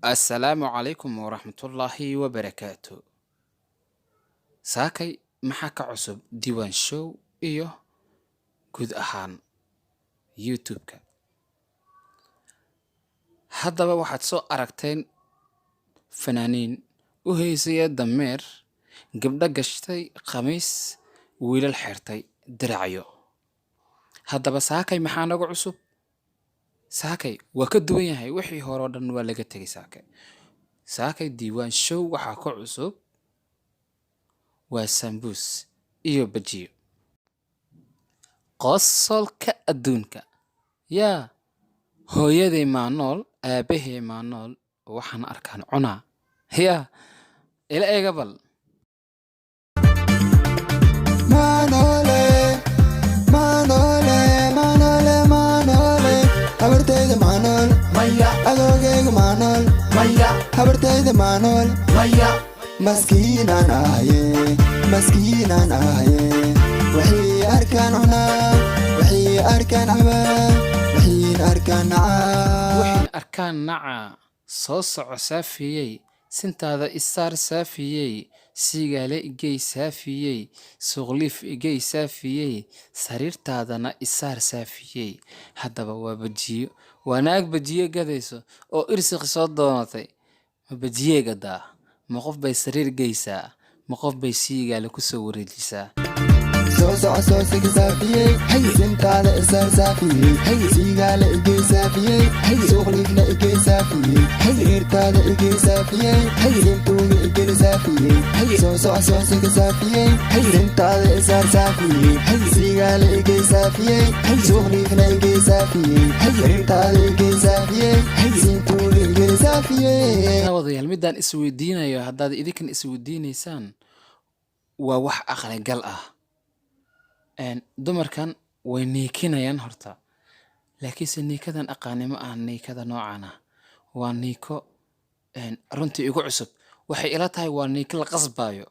Assalaamu calaykum waraxmatullaahi wabarakaatu. Saakay maxaa ka cusub Diiwaan Show iyo guud ahaan YouTube-ka? Haddaba waxaad soo aragteen fanaaniin u heysaya dameer, gabdho gashtay khamiis, wiilal xirtay diracyo. Haddaba saakay maxaa naga cusub? Saakay waa ka duwan yahay wixii hore oo dhan, waa laga tegay saakay. Saakay Diiwaan Show waxaa ka cusub waa sambuus iyo bajiyo. Qosolka adduunka. Yaa hooyaday maa nool, aabahay maa nool, waxaan arkaan cunaa. Yaa ila eega bal. Manole, manole, manole, manole, habartayda manol, Maya. Adoogayga manol, Maya. Habartayda manol, Maya. Maskiinaan ahaye, maskiinaan ahaye, waxay arkaan cunaa, waxay arkaan cabaa, waxiin arkaan nacaa. Waxaan arkaan naca, soo soco saafiyey, sintaada isaar saafiyey, siigaale igey saafiyey, suuqliif igey saafiyey, sariirtaadana isaar saafiyey. Haddaba waa bajiyo, waa naag bajiyo gadayso oo irsiqi soo doonatay. Ma bajiyey gadaa? Ma qof bay sariir geysaa? Ma qof bay siigaale ku soo wareejisaa? Soo soco, soo sigi saafiyey, sintaada isaar saafiyey, siigaale igey saafiyey, suuqliifna igey saafiyey, sariirtaada igey saafiyey, sintuuga igeli saafiyey. Soo soco, soo sigi saafiyey, sintaada isaar saafiyey, siigaale igey saafiyey, suuqliifna igey saafiyey, sariirtaada igey saafiyey, sintuuga igeli saafiyey. Wadayaal, midaan isweydiinayo, haddaad idinkan isweydiinaysaan, waa wax aqligal ah. Dumarkan way niikinayaan horta, laakiinse niikadan aqaani ma aha niikada noocan ah. Waa niiko runtii igu cusub. Waxay ila tahay waa niiko la qasbayo.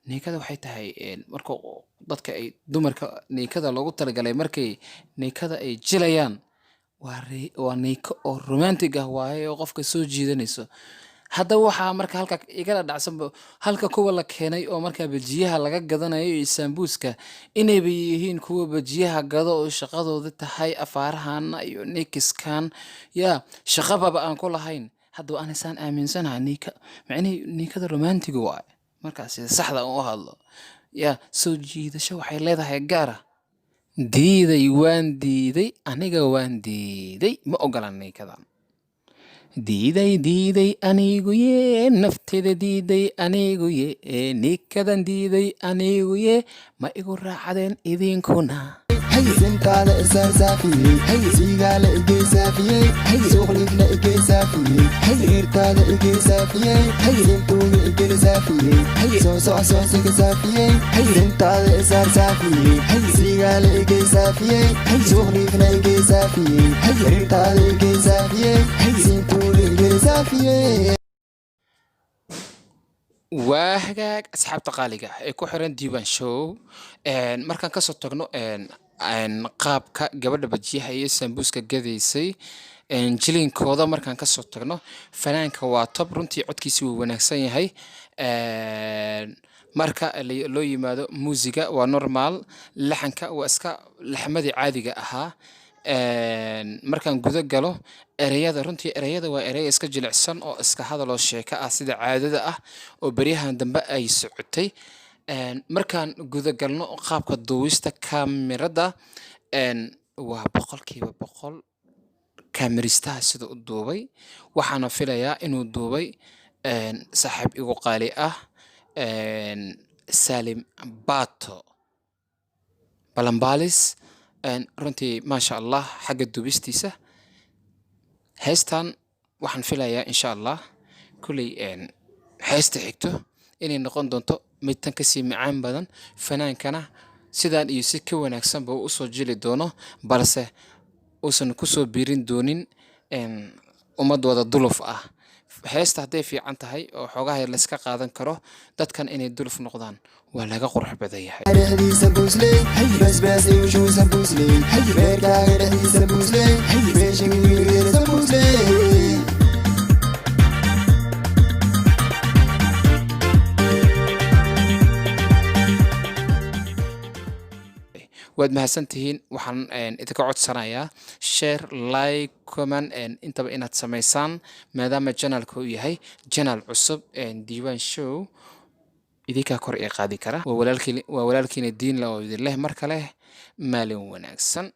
Niikada waxay tahay marka dadka ay dumarka niikada loogu talagalay, markay niikada ay jilayaan, waa niiko oo romantic ah waaye oo qofka soo jiidanayso. Haddaba waxaa marka halka igala dhacsanba halka kuwa la keenay oo markaa bajiyaha laga gadanayo iyo sambuuska inayba yihiin kuwa bajiyaha gado oo shaqadooda tahay afaarahana iyo nikiskan yaa shaqababa aan ku lahayn. Haddaba anisaan aaminsanahay niika macnihii niikada romantiga waaye. Markaas sida saxda aan u hadlo, yaa soo jiidasho waxay leedahay gaara. Diiday, waan diiday, aniga waan diiday, ma ogolan niikadan. Diiday, diiday anigu yee, nafteyda diiday anigu yee, nikadan diiday anigu yee, ma igu raacdeen idinkuna? Sintaada isaar saafiyey, siigaale igey saafiyey, suuqliifna igey saafiyey, sariirtaada igey saafiyey, sintuuga igeli saafiyey. Soo soco, soo siga saafiyey, sintaada isaar saafiyey, siigaale igey saafiyey, suuqliifna igey saafiyey, sariirtaada igey saafiyey, sintuuga igeli saafiyey. Waa hagaag, asxaabta qaaliga ah ee ku xiran Diiwaan Show. Markaan kasoo tagno qaabka gabadha bajiyaha iyo sambuuska gadaysay jilinkooda, markaan kasoo tagno, fanaanka waa top runtii, codkiisi wuu wanaagsan yahay. Marka loo yimaado muusiga waa normal, laxanka waa iska laxmadii caadiga ahaa. Markaan guda galo ereyada, runtii ereyada waa erey iska jilicsan oo iska hadal oo sheeko ah, sida caadada ah oo beryahan dambe ay socotay. Markaan guda galno qaabka duubista kaamirada, waa 100% kaamiristaha sida u duubay. Waxaana filayaa inuu duubay saaxiib igu qaali ah, Salim Bato Balambalis. Runtii maasha Allah xagga duubistiisa heestan. Waxaan filayaa insha Allah kulley heesta xigto inay noqon doonto mid tan kasii macaan badan, fanaankana sidaan iyo si ka wanaagsanba uu usoo jili doono, balse uusan kusoo biirin doonin ummad wada duluf ah. Heesta hadday fiican tahay oo xoogaha yar layska qaadan karo, dadkan inay duluf noqdaan waa laga qurux badan yahay. Dhexdiisa buusley, basbaas iyo shuusa buusley, beerkaaga dhexdiisa buusley, beesha wiilgeeda buusley. Waad mahadsantihiin. Waxaan idinka codsanayaa share, like, comment intaba inaad samaysaan, maadaama channelka uu yahay channel cusub, Diiwaan Show. Idinkaa kor ii qaadi kara. Waa walaalkiina Diinla oo idin leh mar kale maalin wanaagsan.